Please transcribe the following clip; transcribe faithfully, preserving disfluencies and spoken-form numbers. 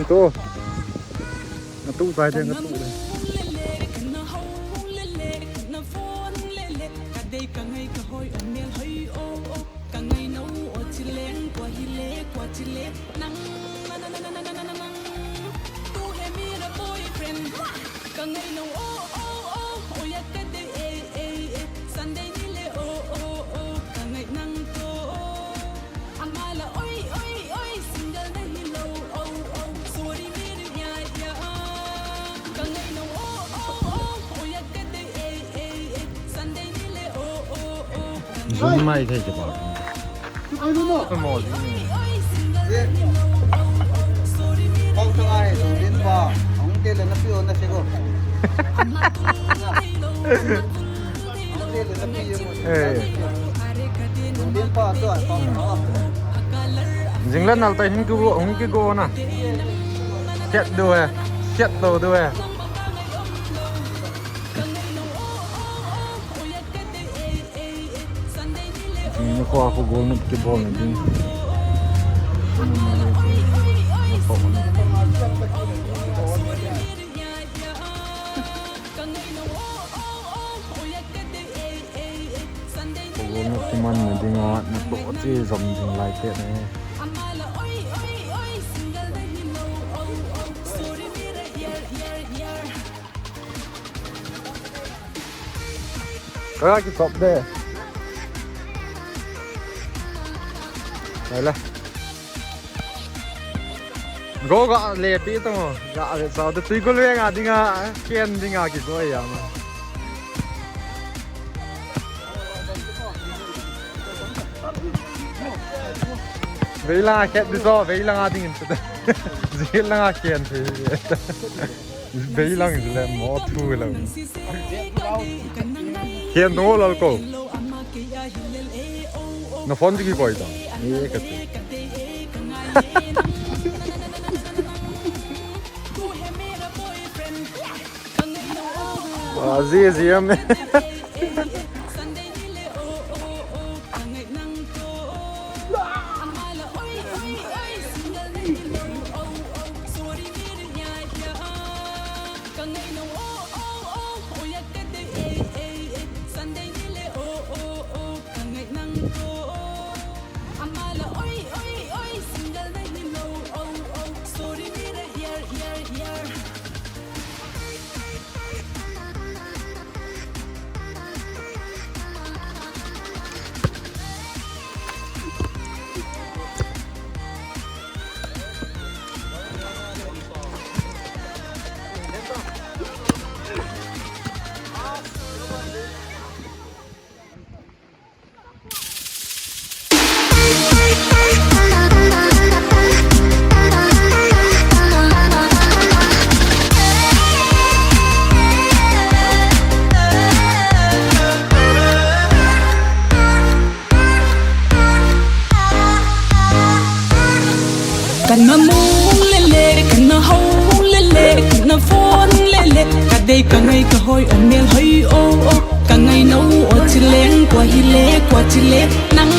To. Natu tai de, natu de. Zoom mai thei ke ba. Mo. Kong thang ai, zoom din ba. Hong te le na pi o na se ko. Hong te le na pi o. Eh. Zoom din pa to ai pa. Jinglan nal ta hin ku hong ki go na. Siat do hai. Siat do do hai. Ni ko a ko gol nut ke bol na ding. Ko gol nut ke man na ding a na to che zom ding lai te ne. Kara ki top de. Wala. Go ga le pi to. Ga le sa de tui gol ve ga dinga ken dinga ki go ya ma. Veila khet di so, veila nga ding in. Veila nga ken. Veilang le mo thu lo. Hian dong lal ko. Na phone ki koi ta. Ni ka ti. Wa zi zi am. Kana mu lele, kana hau lele, kana phone lele. Ka dei ka ngai ka hoi o mel hoi o o. Ka ngai no o chileng kwa hile kwa chile nang.